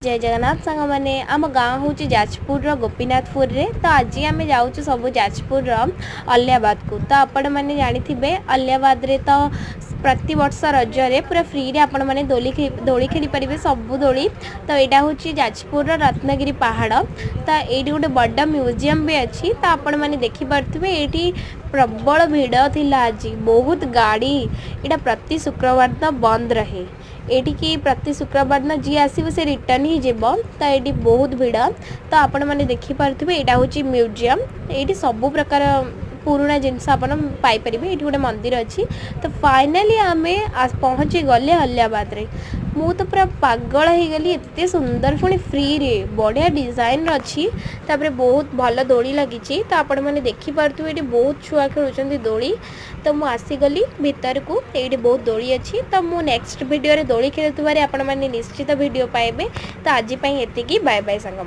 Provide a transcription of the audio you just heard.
ଜୟ ଜଗନ୍ନାଥ ସାଙ୍ଗମାନେ। ଆମ ଗାଁ ହେଉଛି ଯାଜପୁରର ଗୋପୀନାଥପୁରରେ। ତ ଆଜି ଆମେ ଯାଉଛୁ ସବୁ ଯାଜପୁରର ଅଲିଆବାଦକୁ। ତ ଆପଣମାନେ ଜାଣିଥିବେ, ଅଲିଆବାଦରେ ତ ପ୍ରତିବର୍ଷ ରଜରେ ପୁରା ଫ୍ରିରେ ଆପଣମାନେ ଦୋଳି ଖେଳିପାରିବେ, ସବୁ ଦୋଳି। ତ ଏଇଟା ହେଉଛି ଯାଜପୁରର ରତ୍ନଗିରି ପାହାଡ଼। ତ ଏଇଠି ଗୋଟେ ବଡ଼ ମ୍ୟୁଜିୟମ୍ ବି ଅଛି। ତ ଆପଣମାନେ ଦେଖିପାରୁଥିବେ, ଏଇଠି ପ୍ରବଳ ଭିଡ଼ ଥିଲା ଆଜି, ବହୁତ ଗାଡ଼ି। ଏଇଟା ପ୍ରତି ଶୁକ୍ରବାର ଦିନ ବନ୍ଦ ରହେ। ଏଇଠିକି ପ୍ରତି ଶୁକ୍ରବାର ଦିନ ଯିଏ ଆସିବ, ସେ ରିଟର୍ନ ହିଁ ଯିବ। ତ ଏଇଠି ବହୁତ ଭିଡ଼। ତ ଆପଣମାନେ ଦେଖିପାରୁଥିବେ, ଏଇଟା ହେଉଛି ମ୍ୟୁଜିୟମ୍। ଏଇଠି ସବୁ ପ୍ରକାର ପୁରୁଣା ଜିନିଷ ଆପଣ ପାଇପାରିବେ। ଏଇଠି ଗୋଟେ ମନ୍ଦିର ଅଛି। ତ ଫାଇନାଲି ଆମେ ପହଞ୍ଚି ଗଲେ ଅଲିଆବାଦରେ। ମୁଁ ତ ପୁରା ପାଗଳ ହେଇଗଲି, ଏତେ ସୁନ୍ଦର, ପୁଣି ଫ୍ରିରେ, ବଢ଼ିଆ ଡିଜାଇନର ଅଛି। ତାପରେ ବହୁତ ଭଲ ଦୋଳି ଲାଗିଛି। ତ ଆପଣମାନେ ଦେଖିପାରୁଥିବେ, ଏଇଠି ବହୁତ ଛୁଆ ଖେଳୁଛନ୍ତି ଦୋଳି। ତ ମୁଁ ଆସିଗଲି ଭିତରକୁ। ଏଇଠି ବହୁତ ଦୋଳି ଅଛି। ତ ମୁଁ ନେକ୍ସଟ ଭିଡ଼ିଓରେ ଦୋଳି ଖେଳୁଥିବାରେ ଆପଣମାନେ ନିଶ୍ଚିତ ଭିଡ଼ିଓ ପାଇବେ। ତ ଆଜି ପାଇଁ ଏତିକି। ବାଏ ବାଏ ସାଙ୍ଗମାନେ।